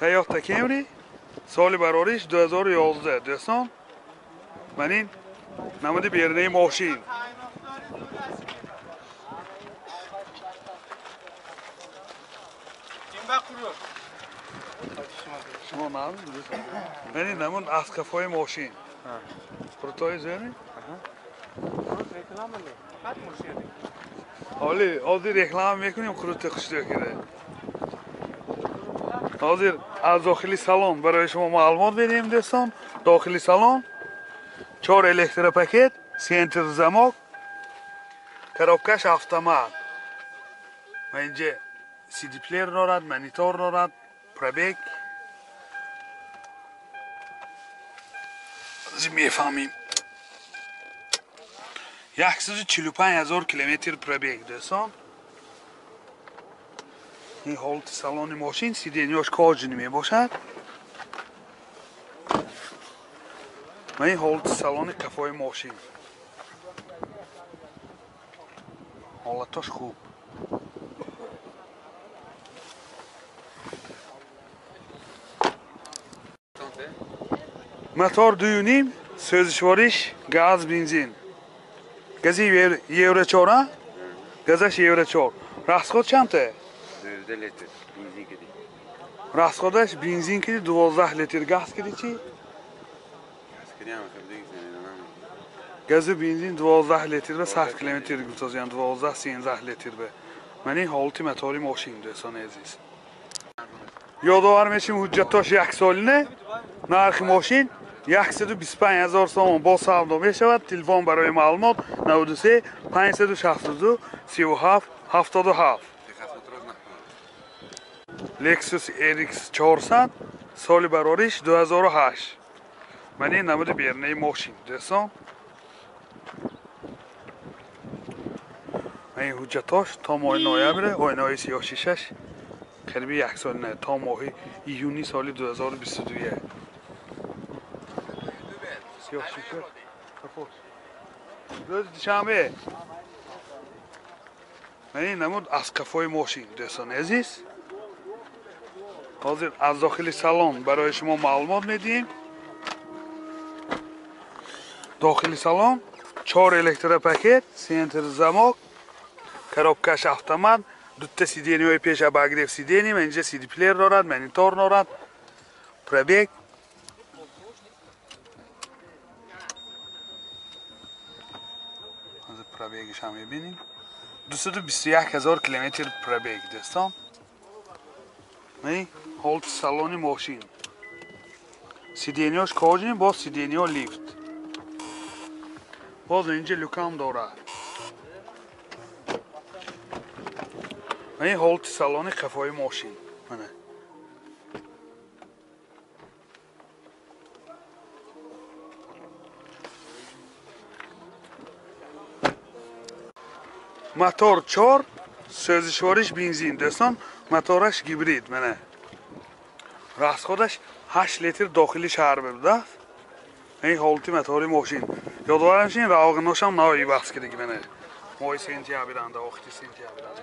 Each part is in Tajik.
Toyota Camry соли барориш 2011 дӯстон. Ман ин намуди берунаи мошин. Шумо нам? Ман ин намуд аз қафои мошин. Қурутои зӯрӣ? Ҳоли ҳозир реклама мекунем қурути хушрӯ кида. Ҳозир аз дохили салон барои шумо маълумот медиҳем дӯстон. Дохили салон 4 электропакет, центр замок, коробкаш автомат. Ва инҷа CD плеер дорад, монитор дорад, пробег. Мефаҳмем. 145 000 километр пробег дӯстон. Ин ҳолати салони мошин, сиденьяш кожаный мебошад. Ва ин ҳолати салони қафои мошин. Ҳолатош хуб. Мотор 2.5, сӯзишвориш газ, бензин. Гази Евро 4, газаш Евро 4. Расход чандта? 12 литр бензин киди. Расходаш бензин киди 12 литр, газ киди чи? Газ киди ҳам хеле намедонам. Газу бензин 12 литр ба 100 километр гуфтозян 12-13 литр ба. Ман ин ҳолати мотори мошин дӯстони азиз. Ёдовар мешим ҳуҷҷатош як солина, нархи мошин 125 000 сомон бо савдо мешавад. Телефон барои маълумот 93 562 37 77. Lexus RX 400 соли барориш 2008. Ман ин намуди берунаи мошин дӯстон. Ман ин ҳуҷҷатош то моҳи ноябр, оинаҳои сиёҳшишаш қариби як сол не, то моҳи июни соли 2022. Сиёҳшиша рӯзи душанбе. Ман ин намуд аз қафои мошин дӯстони азиз. Ҳозир аз дохили салон барои шумо маълумот медиҳем. Дохили салон 4 электропакет, центр замок, коробкаш автомат, дута сиденьяҳои пеш обогрев сиденья, инҷа CD плеер дорад, монитор дорад, пробег. Ҳозир пробегаш ҳам мебинем. 221 000 километр пробег дӯстон. Ҳолати салони мошин. Сиденьяш кожаный, боз сиденья лифт. Боз инҷа люкам дорад. Ин ҳолати салони қафои мошин. Мана. Мотор 4, сӯзишвориш бензин дӯстон, мотораш гибрид мана. Расходаш 8 литр дохили шаҳр будааст. Ин ҳолати мотори мошин. Ёдовар мешавем, равғаношам нави баҳс кардагӣ мана. Моҳи сентябранда, охири сентябранда.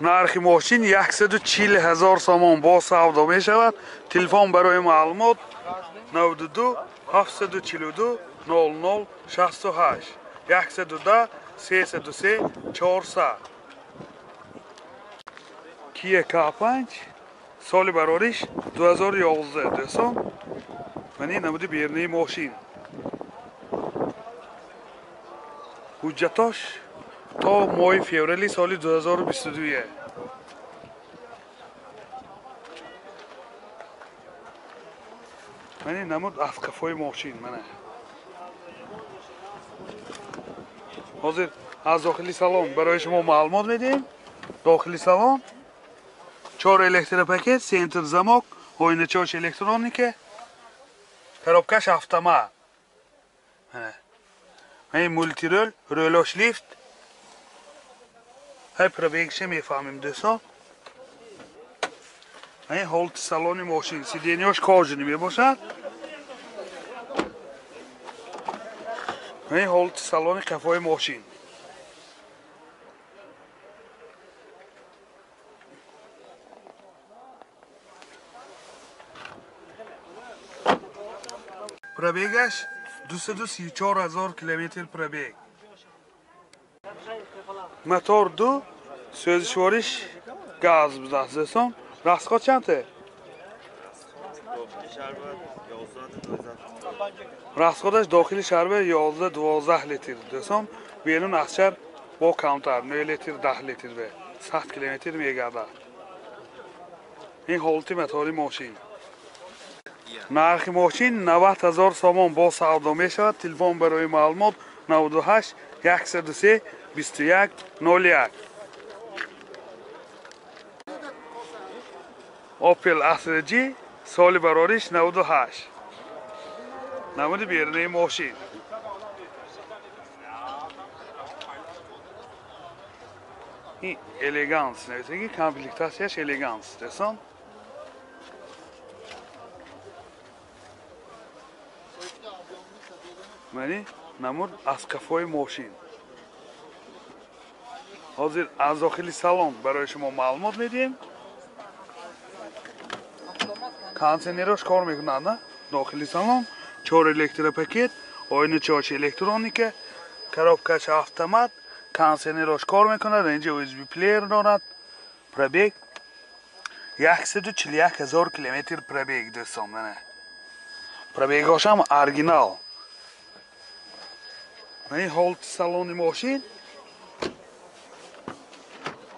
Нархи мошин 140 000 сомон бо савдо мешавад. Телефон барои маълумот 92 742 00 68 110 303 400. Kia K5 соли барориш 2011 дӯстон. Ман ин намуди берунаи мошин. Ҳуҷҷатош то моҳи феврали соли 2022. Ман ин намуд аз қафои мошин мана. Ҳозир аз дохили салон барои шумо маълумот медиҳем. Дохили салон 4 электропакет, центр замок, оиначаҳош электроника, коробкаш автомат. Ин мултирол, рӯлош лифт. Ҳай пробегша мефаҳмем дӯстон. Ин ҳолати салони мошин, сиденьяш кожаный мебошад. Ин ҳолати салони қафои мошин. Пробегаш 234 ҳазор километр пробег. Мотор 2, сӯзишвориш газ будааст дӯстон. Расход чанд? Расходаш дохили шаҳр 11-12 литр дӯстон. Берун аз шаҳр бо камтар 9 литр 10 литр бе 100 километр мегардад. Ин ҳолати мотори мошин. Нархи мошин 90 ҳазор сомон бо савдо мешавад. Телефон барои маълумот 98 103 21 01. Opel Astra G соли барориш 98. Намуди берунаи мошин. Ин элеганс нависаги, комплектатсияш элеганс дӯстон. Мани намуд аз қафои мошин. Ҳозир аз дохили салон барои шумо маълумот медиҳем. Кондиционерош кор мекунад, на? Дохили салон 4 электропакет, оиначаош электроника, коробкаш автомат, кондиционерош кор мекунад, инҷа USB плеер дорад. Пробег 141 ҳазор километр пробег дӯстон, мана. Пробегошам оригинал. Мани ҳолати салони мошин,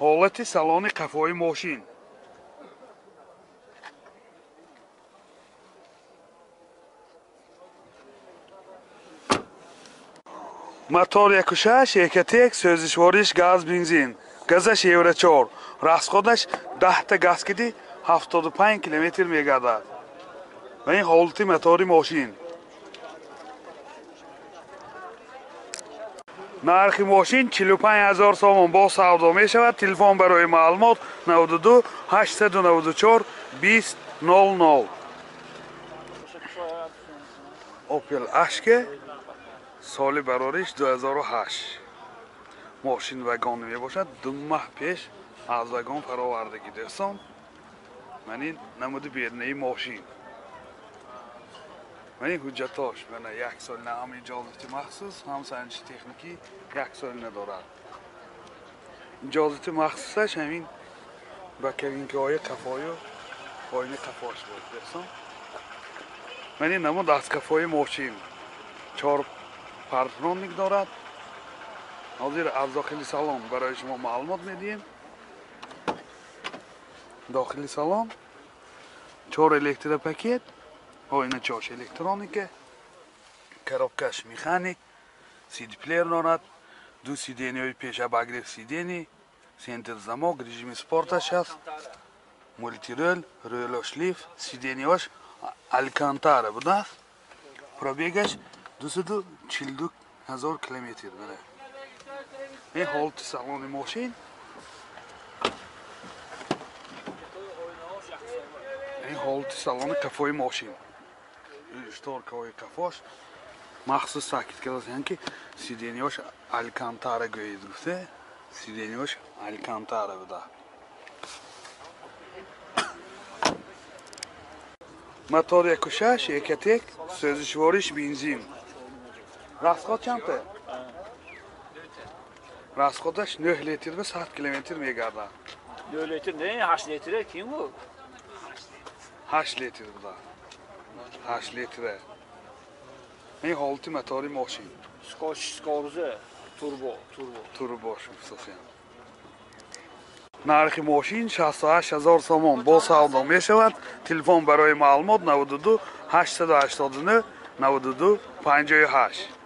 ҳолати салони қафои мошин. Мотор 1.6 Экотек, сӯзишвориш газ бензин. Газаш Евро 4. Расходаш 10 та газ киди 75 километр мегардад. Ва ин ҳолати мотори мошин. Нархи мошин 45 ҳазор сомон бо савдо мешавад. Телефон барои маълумот 92 894 20 00. Opel Ashke соли барориш 2008. Мошин вагон мебошад. 2 моҳ пеш аз вагон фаровардагӣ дӯстон. Ман ин намуди берунаи мошин. Ман ин ҳуҷҷатош мана як сол на ҳам иҷозати махсус, ҳам санҷиши техникӣ як сол надорад. Иҷозати махсусаш ҳамин ба кабинкаҳои қафою оини қафош буд дӯстон. Ман ин намуд аз қафои мошин. 4 парктроник дорад. Ҳозир аз дохили салон барои шумо маълумот медиҳем. Дохили салон 4 электропакет, оиначаош электроника, коробкаш механик, CD плеер дорад, ду сиденияи пеш обогрев сидений, центр замок, режими спорташ ҳаст, мультирӯл, рӯлош лифт, сиденияш алькантара будааст. Пробегаш 242 ҳазор километр дорад. Ин ҳолати салони мошин. Ин ҳолати салони қафои мошин. Шторкаҳои қафош махсус таъкид кардааст, ки сиденияш алькантара гӯед гуфте, сиденияш алькантара буда. Мотор 1.6 Экотек, сӯзишвориш бензин. Расход чанд? Расходаш 9 литр ба 100 километр мегардад. 9 литр не, 8 литр ким бу? 8 литр буда. 8 литр. Ин ҳолати мотори мошин. Скорзе, турбо, турбо. Турбо шуд. Нархи мошин 68 ҳазор сомон бо савдо мешавад. Телефон барои маълумот 92 889 92 58.